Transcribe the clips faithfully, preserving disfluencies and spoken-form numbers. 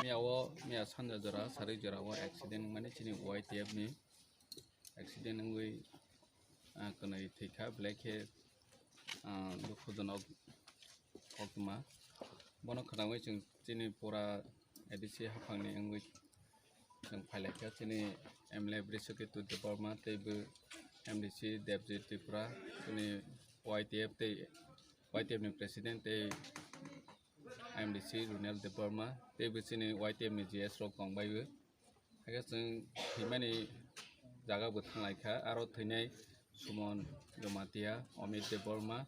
Miya o, miya sanja jora, sari jora o accident wngmani chini Y T F ni accident wngwi, ah, kwnwi thwikha, belai khe, ah, dukhujonok koktwma. Bono khwnagwi chwng chini pura A D C haphangni wngwi chwng phailaikha, chini M L A Brishaketu Debbarma tei bo M D C Debjit Tripura, chini Y T F tei Y T F ni president tei M D C Runel Debbarma tei bo chini Y T F ni G S rok tongbai bo. Hakhe chwng thwimani jaga bo thanglaikha, aro thwinai Sumon Jamatia, Amit Debbarma,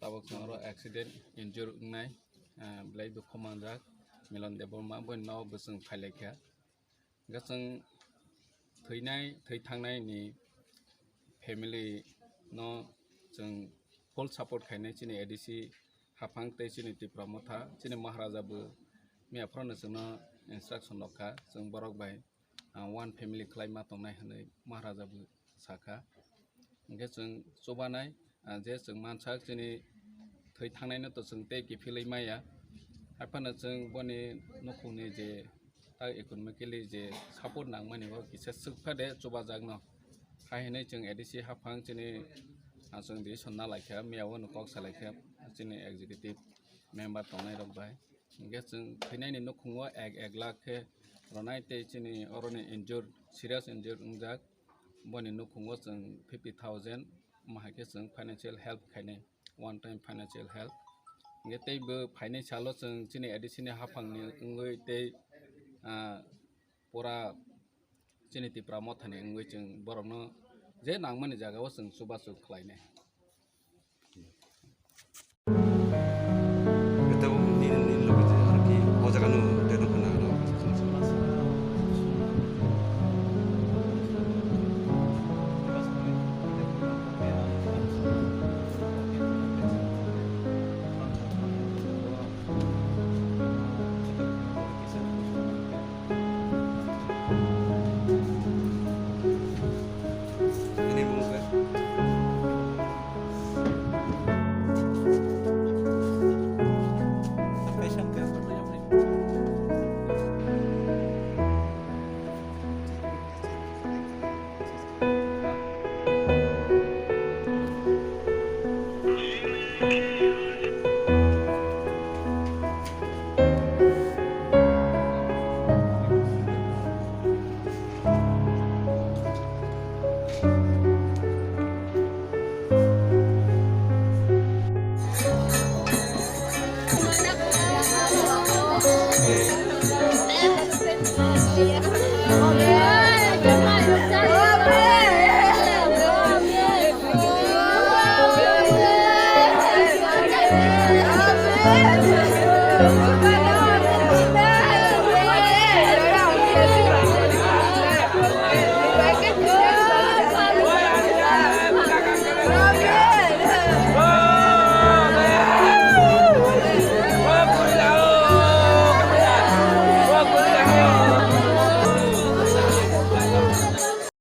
tabuk chwng aro accident injure wngnai, ah, belai dukhu manjak Milon Debbarma, boni nogo bo chwng phailaikha. Hwnkhe chwng thwinai, thwi thangnai ni family no chwng full support khainai chini A D C haphang tei chini Tipra Motha, chini Maharaja bo miya phano chwngno instruction rwkha, chwng borok bai, ah, one family khlai ma tongnai hwnwi Maharaja bo sakha. Hwnkhe chwng chubanai, ah, je chwng mansak chini thwi thangnaino to chwng tei kiphilwi maya. Haiphano chwng boni nukhungni je tak economically je support nangmani o kisa swkha de chubajakno. Hai hwnwi chwng A D C haphang chini, ah, chwng decision nalaikha, miya o no kok salaikha chini executive member tongnai rok bai. Hwnkhe chwng thwinaini nukhungo ek ek lakh khe rwnai tei chini oroni injured, serious injured wngjak, boni nukhungo chwng fifty thousand wngma hai khe chwng financial help khainai, one time financial help. Hwnkhe tei bo phainai salo chwng chini A D C ni haphangni wngwi tei, ah, pura chini Tipra Mothani wngwi chwng borokno je nangmani jagao chwng chubachu khlainai. Ito nini, nini loge je ar ki o jaga no de no khana aro.